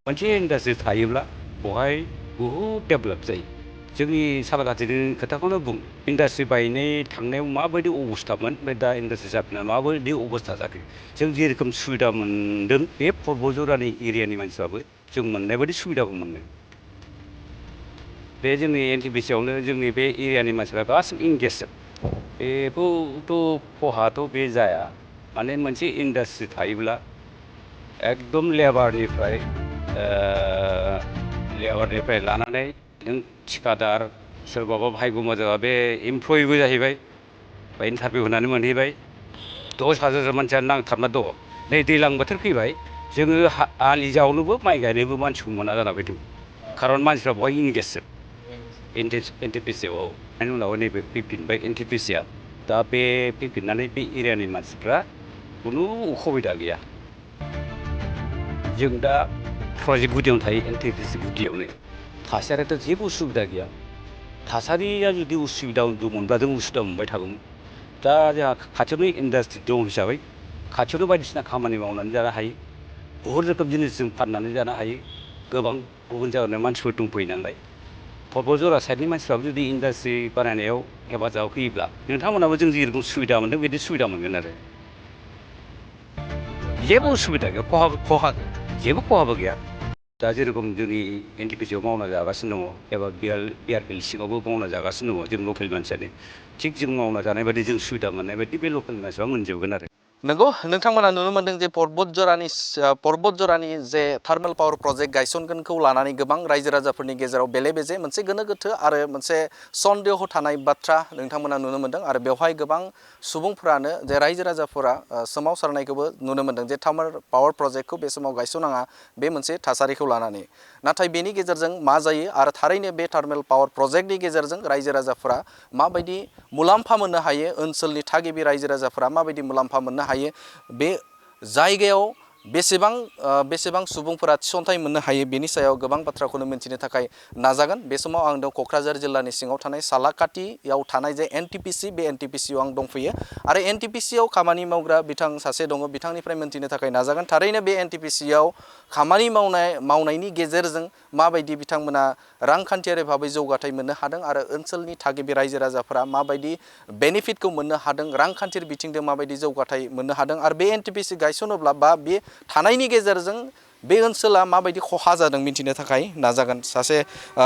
मोनसे इन्डास्ट्रि थायोब्ला बहाय बहुद डेभेलप जायो। जोंनि सालाकाथिनि खोथाखौनो बुं, इन्डास्ट्रि बायनाय थांनायाव माबायदि अबस्थामोन, ओमफ्राय दा इन्डास्ट्रि जाफिनना माबायदि अबस्था जाखो। जों जेरोखोम सुबिदा मोनदों, बे पर्बतजरानि एरियानि मानसिफ्राबो जों मोननाय बायदि सुबिदाखौ मोनदों। बे जोंनि एनटिपिसियावनो जोंनि बे एरियानि मानसिफ्रा गासिबो इंगेजजोब। बेखौथ' खहाथ' बे जाया, माने मोनसे इन्डास्ट्रि थायोब्ला एकदम लेबारनिफ्राय लानानै नों थिखादार, सोरबाबा भाग्य मोजांबा बे एमप्लयिबो जाहैबाय, बा इन्टारभिउ होनानै मोनहैबाय। 10,000 मानसिया नांथाबना दङ। नै दैज्लां बोथोर फैबाय, जोङो आलि जावनोबो माइ गायनोबो मानसिखौ मोना जाना फैदों। खारन मानसिफ्रा बहाय इंगेजजोब एनटिपिसिआव। बेनि उनाव नैबे फैफिनबाय एनटिपिसिआ। दा बे फैफिननानै बे एरियानि मानसिफ्रा खुनु उसुबिदा गैया। जों दा प्रजेक्ट गुदियावनो थायो, एनटिपिसि गुदियावनो। थासारियाथ' जेबो उसुबिदा गैया। थासारिया जुदि उसुबिदा दंमोनब्ला जों उसुबिदा मोनबाय थागौमोन। दा जोंहा खाथियावनो इन्डास्ट्रि दं हिसाबै खाथियावनो बायदिसिना खामानि मावनानै जानो हायो। बहुद रोखोम जिनिस जों फाननानै जानो हायो। गोबां गुबुन जायगानि मानसिफोर दंफैयो नालाय। पर्बतजरा साइडनि मानसिफ्राबो जुदि इन्डास्ट्रि बानायनायाव हेफाजाब होयोब्ला नोंथांमोनाबो जों जेरखम सुबिदा मोनदों बिदि सुबिदा मोनगोन आरो। जेबो उसुबिदा गैया, जेबो खहाबो गैया। दा जेरखम जोंनि एनटिपिसिआव मावना जागासिनो दङ, एबा बिआरपिएल सिङावबो मावना जागासिनो दङ जों लकेल मानसियानो। थिग जों मावना जानाय बायदि, जों सुबिदा मोननाय बायदि बे लकेल मानसिफ्रा मोनजोबगोन आरो। नंगौ, नोंथांमोना नुनो मोनदों जे पर्बतजरानि जे थार्मेल पावार प्रजेक्ट गायसनगोनखौ लानानै गोबां रायजो राजाफोरनि गेजेराव बेले बेजे मोनसे गोनो गोथो आरो मोनसे सन्देह थानाय बाथ्रा नोंथांमोना नुनो मोनदों। आरो बेवहाय गोबां सुबुंफोरानो जे रायजो राजाफोरा सोमावसारनायखौबो नुनो मोनदों जे थार्मेल पावार प्रजेक्टखौ बे समाव गायसनाङा, बे मोनसे थासारिखौ लानानै। नाथाय बेनि गेजेरजों मा जायो, आरो थारैनो बे थार्मेल पावार प्रजेक्टनि गेजेरजों रायजो राजाफोरा माबायदि मुलाम्फा मोननो हायो, ओनसोलनि थागिबि रायजो राजाफोरा माबायदि मुलाम्फा मोननो हायो, बे जायगायाव बेसेबां सुबुंफोरा थिसनथाइ मोननो हायो, बेनि सायाव गोबां बाथ्राखौनो मिन्थिनो थाखाय नाजागोन। बे समाव आं दं क'क्राझार जिल्लानि सिङाव थानाय सालाकाथियाव थानाय जे एनटिपिसि, बे एनटिपिसिआव आं दंफैयो। आरो एनटिपिसिआव खामानि मावग्रा बिथां सासे दङ, बिथांनिफ्राय मिन्थिनो थाखाय नाजागोन थारैनो बे एनटिपिसिआव खामानि मावनायनि गेजेरजों माबायदि बिथांमोना रांखान्थियारि भाबै जौगाथाय मोननो हादों, आरो ओनसोलनि थागिबि रायजो राजाफोरा माबायदि बेनिफिटखौ मोननो हादों, रांखान्थियारि बिथिंजों माबायदि जौगाथाय मोननो हादों, आरो बे एनटिपिसि गायसनोब्ला बा बे थानायनि गेजेरजों बे ओनसोला माबायदि खहा जादों मिन्थिनो थाखाय नाजागोन। सासे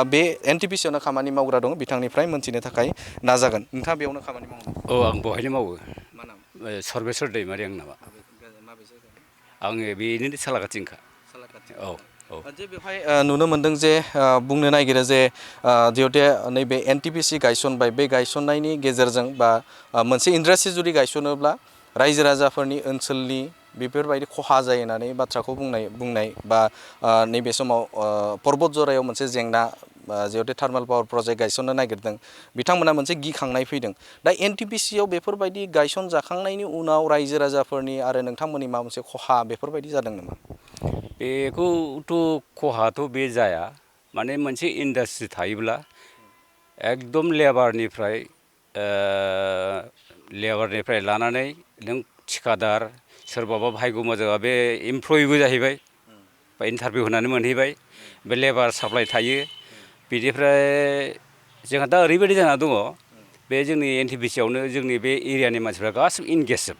बे एनटिपिसिआवनो खामानि मावग्रा दङ, बिथांनिफ्राय मोन्थिनो थाखाय नाजागोन। नोंथाङा बेयावनो खामानि मावो? औ, आं बेवहायनो मावो। मा नाम? सर्बेस्वर दैमारि आंनि नामा। माबे जायगा? आङो बेनिनो सालाकाथिनोखा। सालाकाथि। औ औ। जे बेवहाय नुनो मोनदों जे बुंनो नागिरो जे जिहेतु नैबे एनटिपिसि गायसनबाय, बे गायसननायनि गेजेरजों बा मोनसे इन्डास्ट्रि जुदि गायसनोब्ला रायजो राजाफोरनि ओनसोलनि बेफोरबायदि खहा जायो होननानै बाथ्राखौ बुंनाय बा नैबे समाव पर्बतजरायाव मोनसे जेंना, जिहेतु थार्मेल पावार प्रजेक्ट गायसननो नागिरदों, बिथांमोना मोनसे गिखांनाय फैदों। दा एनटिपिसिआव बेफोरबायदि गायसन जाखांनायनि उनाव रायजो राजाफोरनि आरो नोंथांमोननि माबा मोनसे खहा बेफोरबायदि जादों नामा? बेखौथ' खहाथ' बे जाया, माने मोनसे इन्डास्ट्रि थायोब्ला एकदम लेबारनिफ्राय लानानै नों थिखादार, सोरबाबा भाग्य मोजांबा बे एमप्लयिबो जाहैबाय, बा इन्टारभिउ होनानै मोनहैबाय। बे लेबार साप्लाइ थायो। बिनिफ्राय जोंहा दा ओरैबायदि जाना दङ, बे जोंनि एनटिपिसिआवनो जोंनि बे एरियानि मानसिफ्रा गासिबो इंगेजजोब।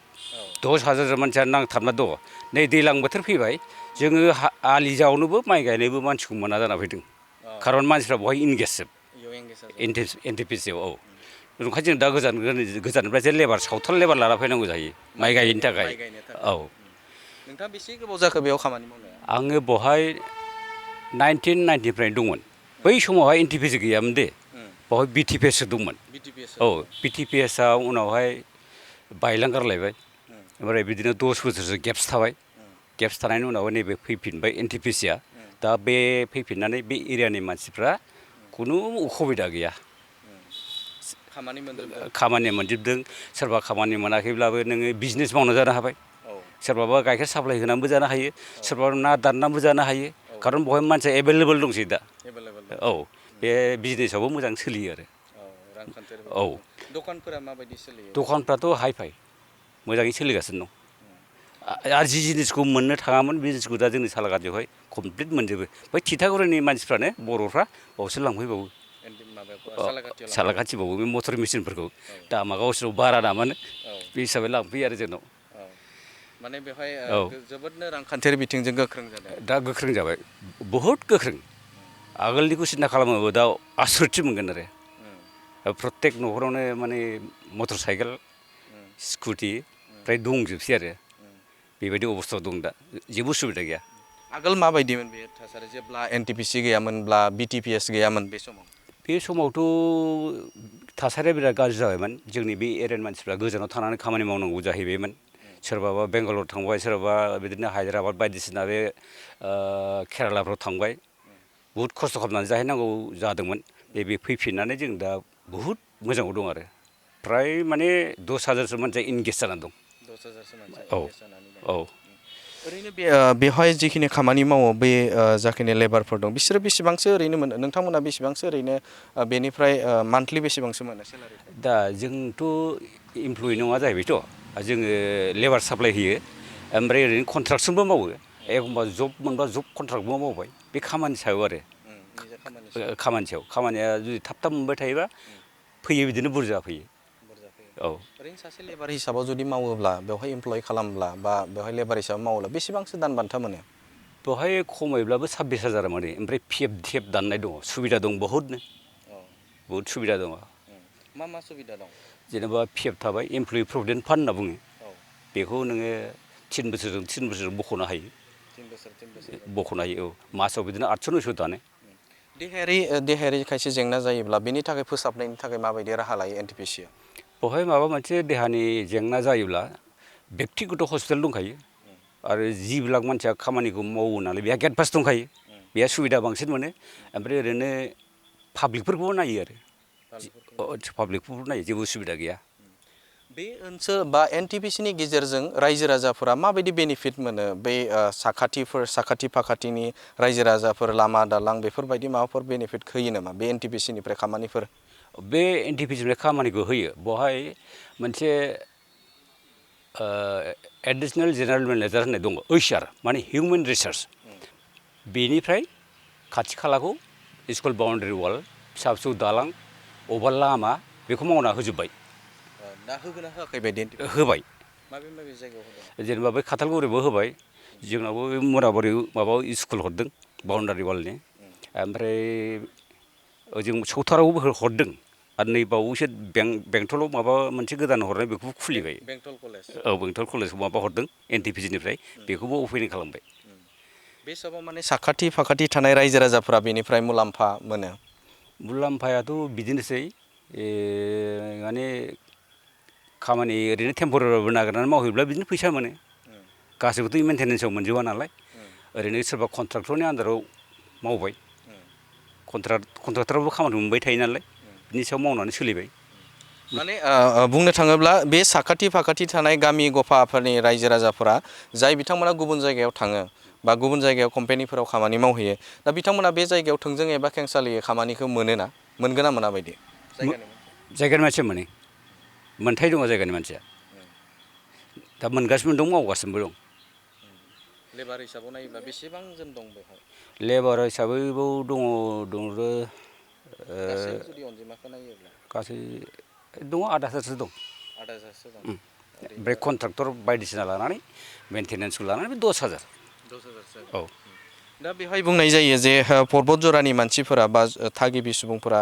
10,000 मानसिया नांथाबना दङ। नै दैज्लां बोथोर फैबाय, जोङो आलि जावनोबो माइ गायनोबो मानसिखौ मोना जाना फैदों। खारन मानसिफ्रा बहाय इंगेजजोब एनटिपिसिआव। औ, ओंखायनो जों दा गोजाननिफ्रायसो सावथाल लेबार लाना फैनांगौ जायो माइ गायनो थाखाय। औ। नोंथाङा बेसे गोबाव जाखो बेयाव खामानि मावनाया? आङो बहाय 1990 निफ्रायनो दंमोन। बै समावहाय एनटिपिसि गैयामोन दे, बेवहाय बिटिपिएससो दंमोन। औ, बिटिपिएसआ उनावहाय बायलां गारलायबाय। ओमफ्राय बिदिनो 10 बोसोरसो गेप्स थाबाय। गेप्स थानायनि उनाव नैबे फैफिनबाय एनटिपिसिआ। दा बे फैफिननानै बे एरियानि मानसिफ्रा खुनु उसुबिदा गैया। खामानि मोनजोबदों। सोरबा खामानि मोनाखैब्लाबो नोङो बिजनेस मावना जानो हाबाय। सोरबाबा गाइखेर साप्लाइ होनानैबो जानो हायो, सोरबाबा ना दाननानैबो जानो हायो। खारन बहाय मानसिया एभेलेबेल दंसै दा। औ, बे बिजनेसावबो मोजां सोलियो आरो। औ, दखानफोरा माबायदि सोलियो? दखानफ्राथ' हाइ फाइ मोजाङै सोलिगासिनो दं। आरो जि जिनिसखौ मोननो थाङामोन बे जिनिसखौ दा जोंनि सालाकाटियावहाय कमप्लिट मोनजोबो बै थिथागुरिनि मानसिफ्रानो बर'फ्रा बावसो लांफैबावो सालाकाटिबावो बे मटर मेचिनफोरखौ दामा गावसोराव बारा दामानो बे हिसाबै लांफैयो आरो जोंनाव माने बेवहाय जोबोदनो रांखान्थियारि बिथिंजों गोख्रों जादों दा गोख्रों जाबाय बहुद गोख्रों आगोलनिखौ सिन्था खालामोबा दा आसुरितसो मोनगोन आरो प्रत्येक न'खरावनो माने मटर साइकेल स्कुटि फ्राय दंजोबसै आरो बेबायदि अबस्थायाव दं दा जेबो उसुबिदा गैया आगोल माबायदिमोन बे थासारि जेब्ला NTPC गैयामोनब्ला BTPS गैयामोन बे समावथ' थासारिया बिराद गाज्रि जाबायमोन जोंनि बे एरियानि मानसिफ्रा गोजानाव थानानै खामानि मावनांगौ जाहैबायमोन सोरबाबा बेंगालर थांबाय सोरबाबा बिदिनो हायद्राबाद बायदिसिना बे केरालाफ्राव थांबाय बहुद खस्थ' खालामनानै जाहैनांगौ जादोंमोन बे फैफिननानै जों दा बहुद मोजाङाव दं आरो फ्राय माने 10,000सो मानसिया इंगेज जानानै दं 10,000सो मानसिया औ इंगेज जानानै दं औ ओरैनो बेवहाय जिखिनि खामानि मावो बे जाखिनि लेबारफोर दं बिसोरो बेसेबांसो ओरैनो मोनो नोंथांमोना बेसेबांसो ओरैनो बेनिफ्राय मान्थलि बेसेबांसो मोनो सेलारि दा जोंथ' इमप्लयि नङा जाहैबायथ' जोङो लेबार साप्लाय होयो ओमफ्राय ओरैनो कन्ट्राक्सनबो मावो एखमबा जब मोनबा जब कन्ट्राक्टबो मावबाय बे खामानि सायाव आरो खामानि सायाव खामानिया जुदि थाब थाब मोनबाय थायोबा फैयो बिदिनो बुरजा फैयो औ ओरैनो सासे लेबार हिसाबाव जुदि मावोब्ला बेवहाय इमप्लय खालामब्ला बा बेवहाय लेबार हिसाबै मावोब्ला बेसेबांसो दान बान्था मोनो बेवहाय खमायब्लाबो 26,000 मोनो ओमफ्राय PF दाननाय दङ सुबिदा दं बहुदनो बहुद सुबिदा दङ मा सुबिदा दं जेनेबा PF थाबाय इमप्लयि प्रभिडेन्ट फान्ड होनना बुङो बेखौ नोङो 3 बोसोरजों बख'नो हायो बख'नो हायो औ मासाव बिदिनो 800-900 दानो देहायारि खायसे जेंना जायोब्ला बेनि थाखाय फोसाबनायनि थाखाय माबायदि राहा लायो NTPC आ बेवहाय माबा मोनसे देहानि जेंना जायोब्ला बेक्तिगत हस्पिटाल दंखायो आरो जिबिलाक मानसिया खामानिखौ मावो नालाय बेहा गेट पास दंखायो बेहा सुबिदा बांसिन मोनो ओमफ्राय ओरैनो पाब्लिकफोरखौबो नायो आरो पाब्लिकफोरखौबो नायो जेबो उसुबिदा गैया बे ओनसोल बा NTPC नि गेजेरजों रायजो राजाफोरा माबायदि बेनिफिट मोनो बै साखाथि फाखाथिनि रायजो राजाफोर लामा दालां बेफोरबायदि माबाफोर बेनिफिट होयो नामा बे NTPC निफ्राय खामानिफोर बे NTPC निफ्राय खामानिखौ होयो बेवहाय मोनसे एडिसनेल जेनेरेल मेनेजार होननाय दङ HR माने हिउमेन रिसर्स बेनिफ्राय खाथि खालाखौ स्कुल बाउन्डारि वाल फिसा फिसौ दालां अबेबा लामा बेखौ मावना होजोब्बाय दा होगोन ना होआखै बायदि होबाय माबे जायगायाव होदों जेनेबा बै खाथालगुरियावबो होबाय जोंनावबो बे मुराबारि माबायाव स्कुल हरदों बाउन्डारि वालनि ओमफ्राय ओजों सौथारावबो हरदों आरो नै बावैसो बेंटलाव माबा मोनसे गोदान हरनाय बेखौबो खुलिबाय बेंटल कलेज औ बेंटल कलेजाव माबा हरदों NTPC निफ्राय बेखौबो अपेनिं खालामबाय बे समाव माने साखाथि फाखाथि थानाय रायजो राजाफोरा बेनिफ्राय मुलाम्फा मोनो मुलाम्फायाथ' बिदिनोसै माने खामानि ओरैनो टेम्परारिबो नागिरनानै मावहैब्ला बिदिनो फैसा मोनो गासैबोथ' मेन्टेनेन्सआव मोनजोबा नालाय ओरैनो सोरबा कन्ट्राक्टरनि आन्दाराव मावबाय कन्ट्राक्टराबो खामानि मोनबाय थायो नालाय बिनि सायाव मावनानै सोलिबाय माने बुंनो थाङोब्ला बे साखाथि फाखाथि थानाय गामि गफाफोरनि रायजो राजाफोरा जाय बिथांमोना गुबुन जायगायाव थाङो बा गुबुन जायगायाव कम्पानिफोराव खामानि मावहैयो दा बिथांमोना बे जायगायाव थोंजों एबा खेंसालियै खामानिखौ मोनगोन ना मोना बायदि जायगानि मानसिया मोनो मोनथाय दङ जायगानि मानसिया दा मोनगासिनो दं मावगासिनोबो दं लेबार हिसाबाव नायोब्ला बेसेबां जोन दं बेवहाय लेबार हिसाबै बाव दङ गासै जुदि अनजिमाखौ नायोब्ला गासै दङ 8,000सो दं ओमफ्राय कन्ट्राक्टर बायदिसिना लानानै मेन्टेनेन्सखौ लानानै बे 10,000 औ दा बेवहाय बुंनाय जायो जे पर्बत जरानि मानसिफोरा बा थागिबि सुबुंफोरा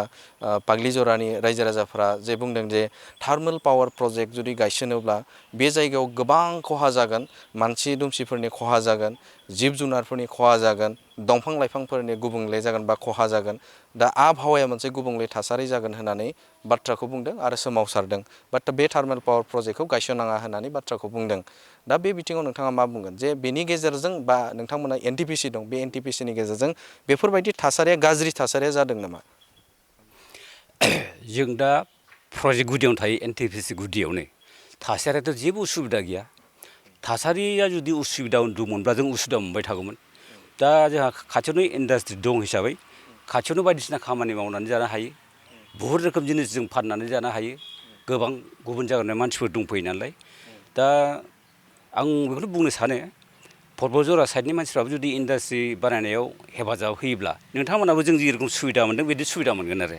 पाग्लि जरानि रायजो राजाफोरा जे बुंदों जे थार्मेल पावार प्रजेक्ट जुदि गायसनोब्ला बे जायगायाव गोबां खहा जागोन मानसि दुमसिफोरनि खहा जागोन जिब जुनारफोरनि खहा जागोन दंफां लाइफांफोरनि गुबुंले जागोन बा खहा जागोन दा आबहावाया मोनसे गुबुंले थासारि जागोन होननानै बाथ्राखौ बुंदों आरो सोमावसारदों बाट बे थार्मेल पावार प्रजेक्टखौ गायसननाङा होननानै बाथ्राखौ बुंदों दा बे बिथिङाव नोंथाङा मा बुंगोन जे बेनि गेजेरजों बा नोंथांमोना NTPC दं बे NTPC नि गेजेरजों बेफोरबायदि थासारिया गाज्रि थासारिया जादों नामा जों दा प्रजेक्ट गुदियावनो थायो NTPC गुदियावनो थासारियाथ' जेबो उसुबिदा गैया थासारिया जुदि उसुबिदा दंमोनब्ला जों उसुबिदा मोनबाय थागौमोन दा जोंहा खाथियावनो इन्डास्ट्रि दं हिसाबै खाथियावनो बायदिसिना खामानि मावनानै जानो हायो बहुद रोखोम जिनिस जों फाननानै जानो हायो गोबां गुबुन जायगानि मानसिफोर दंफैयो नालाय दा आं बेखौनो बुंनो सानो पर्बतजरा साइडनि मानसिफ्राबो जुदि इन्डास्ट्रि बानायनायाव हेफाजाब होयोब्ला नोंथांमोनाबो जों जेरखम सुबिदा मोनदों बिदि सुबिदा मोनगोन आरो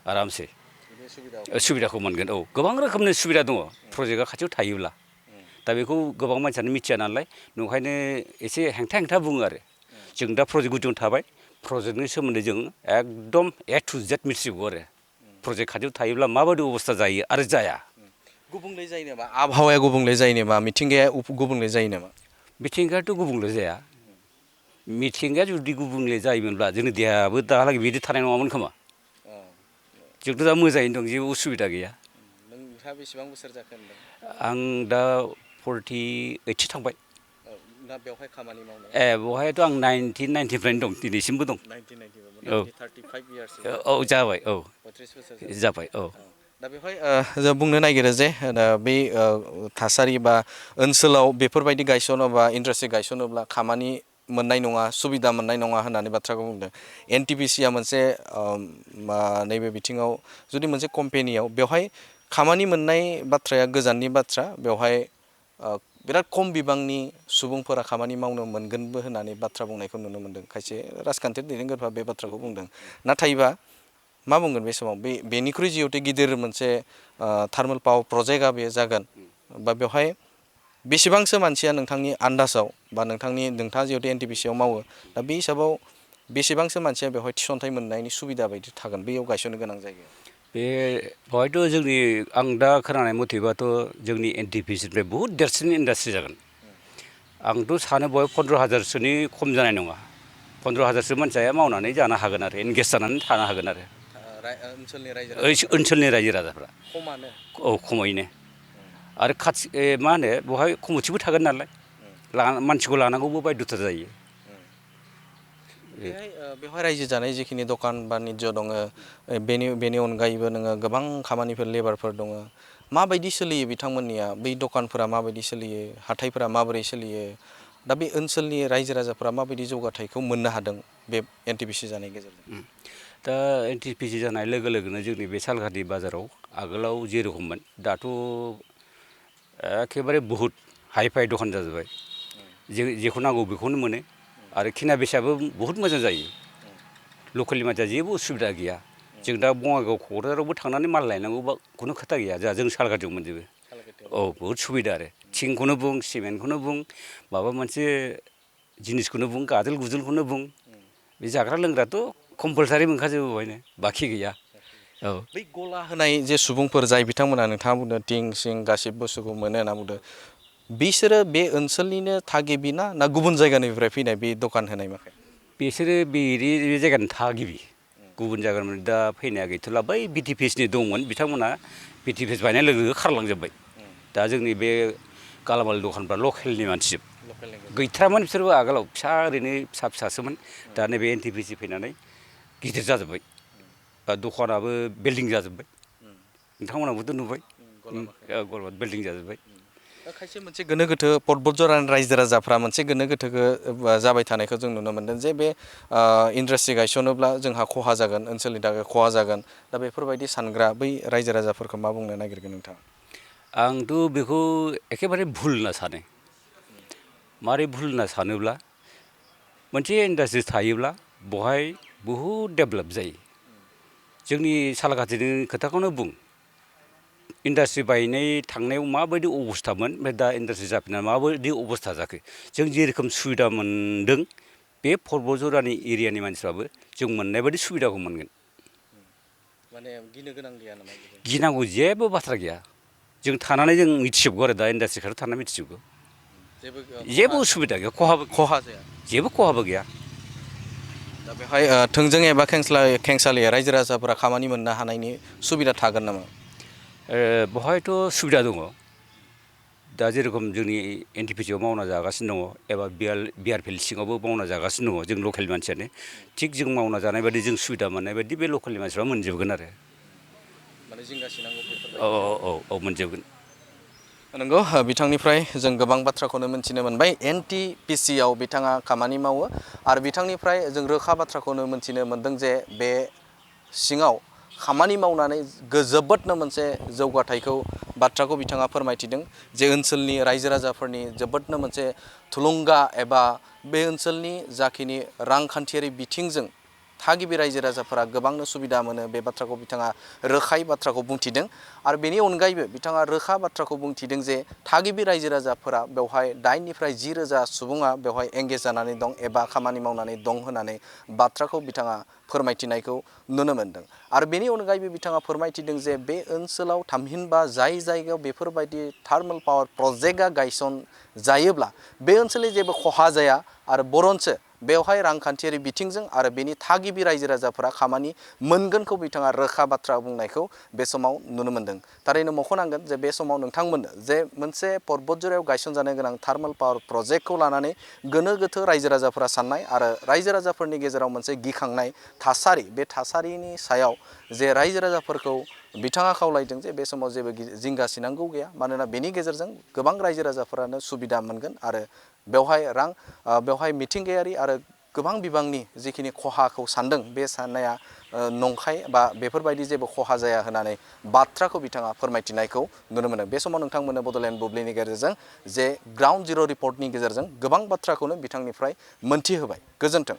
आरामसे सुबिदाखौ मोनगोन औ गोबां रोखोमनि सुबिदा दङ प्रजेक्टआ खाथियाव थायोब्ला दा बेखौ गोबां मानसियानो मिथिया नालाय नंखायनो एसे हेंथा हेंथा बुङो आरो जों दा प्रजेक्ट गुदियावनो थाबाय प्रजेक्टनि सोमोन्दै जों एकदम ए टु जेड मिथिजोबगौ आरो प्रजेक्ट खाथियाव थायोब्ला माबायदि अबस्था जायो आरो जाया गुबुंले जायो नामा आबहावाया गुबुंले जायो नामा मिथिंगाया गुबुंले जायो नामा मिथिंगायाथ' गुबुंले जाया मिथिंगाया जुदि गुबुंले जायोमोनब्ला जोंनि देहायाबो दाहालागै बिदि थानाय नङामोन खोमा जोंथ' दा मोजाङैनो दं जेबो उसुबिदा गैया नोंथाङा बेसेबां बोसोर जाखो होनदों आं दा 48सो थांबाय दा बेवहाय खामानि मावनो बेवहायथ' आं 1990निफ्रायनो दं दिनैसिमबो दं 1990 35 इयार्स औ जाबाय औ 32 बोसोर जाबाय औ दा बेवहाय जों बुंनो नागिरो जे बे थासारि बा ओनसोलाव बेफोरबायदि गायसनोबा इन्डास्ट्रि गायसनोब्ला खामानि मोननाय नङा सुबिदा मोननाय नङा होननानै बाथ्राखौ बुंदों एनटिपिसिया मोनसे नैबे बिथिङाव जुदि मोनसे कम्पेनियाव बेवहाय खामानि मोननाय बाथ्राया गोजाननि बाथ्रा बेवहाय बिराद खम बिबांनि सुबुंफोरा खामानि मावनो मोनगोनबो होननानै बाथ्रा बुंनायखौ नुनो मोनदों खायसे राजखान्थियारि दैदेनगिरिफोरा बे बाथ्राखौ बुंदों नाथायबा मा बुंगोन बे समाव बेनिख्रुइ जिहेथु गिदिर मोनसे थार्मेल पावार प्रजेक्टआ बे जागोन बा बेवहाय बेसेबांसो मानसिया नोंथांनि आन्दाजाव बा नोंथाङा जिहेतु एनटिपिसियाव मावो दा बे हिसाबाव बेसेबांसो मानसिया बेवहाय थिसनथाइ मोननायनि सुबिदा बायदि थागोन बेयाव गायसननो गोनां जायगायाव बेवहायथ' जोंनि आं दा खोनानाय मथेबाथ' जोंनि एनटिपिसिनिफ्राय बहुद देरसिन इन्डास्ट्रि जागोन आंथ' सानो बेवहाय 15,000सोनि खम जानाय नङा 15,000सो मानसिया मावनानै जानो हागोन आरो एंगेज जानानै थानो हागोन आरो ओनसोलनि रायजो राजाफ्रा खमानो औ खमैनो आरो खाथि मा होनो बेवहाय कमिटिबो थागोन नालाय मानसिखौ लानांगौबो बायध'था जायो बेवहाय रायजो जानाय जिखिनि दखान बानिज्य दङ बेनि अनगायैबो नोङो गोबां खामानिफोर लेबारफोर दङ माबायदि सोलियो बिथांमोननिया बै दखानफोरा माबायदि सोलियो हाथायफोरा माबोरै सोलियो दा बे ओनसोलनि रायजो राजाफोरा माबायदि जौगाथायखौ मोननो हादों बे एनटिपिसि जानायनि गेजेरजों दा एनटिपिसि जानाय लोगो लोगोनो जोंनि बे सालगारि बाजाराव आगोलाव जेरखममोन दाथ' एखेबारे बहुद हाइ फाइ दखान जाजोब्बाय जेखौ नांगौ बेखौनो मोनो आरो खिना बेसायाबो बहुद मोजां जायो लकेलनि मानसिया जेबो उसुबिदा गैया जों दा बङाइगाव क'क्राझारावबो थांनानै माल लायनांगौबा खुनु खोथा गैया जोंहा जों सालगारियाव मोनजोबो औ बहुद सुबिदा आरो थिंखौनो बुं सिमेन्टखौनो बुं माबा मोनसे जिनिसखौनो बुं गाजोल गुजोलखौनो बुं बे जाग्रा लोंग्राथ' कम्पालसारि मोनखाजोबो बेवहायनो बाखि गैया औ बै गला होनाय जे सुबुंफोर जाय बिथांमोना नोंथाङा बुंदों थिं सिं गासिबो बुस्थुखौ मोनो होनना बुंदों बिसोरो बे ओनसोलनिनो थागिबि ना गुबुन जायगानिफ्राय फैनाय बे दखान होनाय माखासे बिसोरो बे जायगानि थागिबि गुबुन जायगानिफ्राय दा फैनाया गैथ'ला बै बिटिपिएसनि दंमोन बिथांमोना बिटिपिएस बायनाय लोगो लोगो खारलांजोब्बाय दा जोंनि बे गालामाल दखानफ्रा लकेलनि मानसिजोब गैथारामोन बिसोरबो आगोलाव फिसा ओरैनो फिसा फिसासोमोन दा नैबे एनटिपिसि फैनानै गिदिर जाजोब्बाय दखानाबो बिल्डिं जाजोब्बाय नोंथांमोनाबोथ' नुबाय गलाबाद बिल्डिं जाजोब्बाय खायसे मोनसे गोनो गोथो पर्बतजरानि रायजो राजाफ्रा मोनसे गोनो गोथोखौ जाबाय थानायखौ जों नुनो मोनदों जे बे इन्डास्ट्रि गायसनोब्ला जोंहा खहा जागोन ओनसोलनि थाखाय खहा जागोन दा बेफोरबायदि सानग्रा बै रायजो राजाफोरखौ मा बुंनो नागिरगोन नोंथाङा आंथ' बेखौ एखेबारे भुल होनना सानो मारै भुल होनना सानोब्ला मोनसे इन्डास्ट्रि थायोब्ला बहाय बहुद डेभेलप जायो जोंनि सालगाथिनि खोथाखौनो बुं इन्डास्ट्रि बायनाय थांनायाव माबायदि अबस्थामोन ओमफ्राय दा इन्डास्ट्रि जाफिननानै माबायदि अबस्था जाखो जों जेरोखोम सुबिदा मोनदों बे पर्बतजरानि एरियानि मानसिफ्राबो जों मोननाय बायदि सुबिदाखौ मोनगोन माने गिनो गोनां गैया नामा गिनांगौ जेबो बाथ्रा गैया जों थानानै जों मिथिजोबगौ आरो दा इन्डास्ट्रि खाथियाव थानानै मिथिजोबगौ जेबो उसुबिदा गैया खहा जाया जेबो खहाबो गैया दा बेवहाय थोंजों एबा खेंसालिया रायजो राजाफोरा खामानि मोननो हानायनि सुबिदा थागोन नामा बहायथ' सुबिदा दङ दा जेरेखम जोंनि एनटिपिसिआव मावना जागासिनो दङ एबा बिआरपिएल सिङावबो मावना जागासिनो दङ जों लकेल मानसियानो थिग जों मावना जानाय बायदि जों सुबिदा मोननाय बायदि बे लकेलनि मानसिफ्रा मोनजोबगोन आरो माने जिंगासिनांगौ औ मोनजोबगोन नंगौ बिथांनिफ्राय जों गोबां बाथ्राखौनो मिन्थिनो मोनबाय एनटिपिसिआव बिथाङा खामानि मावो आरो बिथांनिफ्राय जों रोखा बाथ्राखौनो मिन्थिनो मोनदों जे बे सिङाव खामानि मावनानै जोबोदनो मोनसे जौगाथायखौ बाथ्राखौ बिथाङा फोरमायथिदों जे ओनसोलनि रायजो राजाफोरनि जोबोदनो मोनसे थुलुंगा एबा बे ओनसोलनि जाखिनि रांखान्थियारि बिथिंजों थागिबि रायजो राजाफोरा गोबांनो सुबिदा मोनो बे बाथ्राखौ बिथाङा रोखायै बाथ्राखौ बुंथिदों आरो बेनि अनगायैबो बिथाङा रोखा बाथ्राखौ बुंथिदों जे थागिबि रायजो राजाफोरा बेवहाय 8 निफ्राय 10 रोजा सुबुङा बेवहाय एंगेज जानानै दं एबा खामानि मावनानै दं होननानै बाथ्राखौ बिथाङा फोरमायथिनायखौ नुनो मोन्दों आरो बेनि अनगायैबो बिथाङा फोरमायथिदों जे बे ओनसोलाव थामहिनबा जाय जायगायाव बेफोरबायदि थार्मेल पावार प्रजेक्टआ गायसन जायोब्ला बे ओनसोलनि जेबो खहा जाया आरो बरन्सो बेवहाय रांखान्थियारि बिथिंजों आरो बेनि थागिबि रायजो राजाफोरा खामानि मोनगोनखौ बिथाङा रोखा बाथ्रा बुंनायखौ बे समाव नुनो मोन्दों थारैनो मख'नांगोन जे बे समाव नोंथांमोननो जे मोनसे पर्बतजरायाव गायसनजानो गोनां थार्मेल पावार प्रजेक्टखौ लानानै गोनो गोथो रायजो राजाफोरा साननाय आरो रायजो राजाफोरनि गेजेराव मोनसे गिखांनाय थासारि बे थासारिनि सायाव जे रायजो राजाफोरखौ बिथाङा खावलायदों जे बे समाव जेबो जिंगा सिनांगौ गैया मानोना बेनि गेजेरजों गोबां रायजो राजाफोरानो सुबिदा मोनगोन आरो बेवहाय मिथिंगायारि आरो गोबां बिबांनि जिखिनि खहाखौ सानदों बे साननाया नंखाय बा बेफोरबायदि जेबो खहा जाया होननानै बाथ्राखौ बिथाङा फोरमायथिनायखौ नुनो मोनो बे समाव नोंथांमोननो बड'लेण्ड बुब्लिनि गेजेरजों जे ग्राउन्ड जिर' रिपर्टनि गेजेरजों गोबां बाथ्राखौनो बिथांनिफ्राय मोनथिहोबाय गोजोन्थों।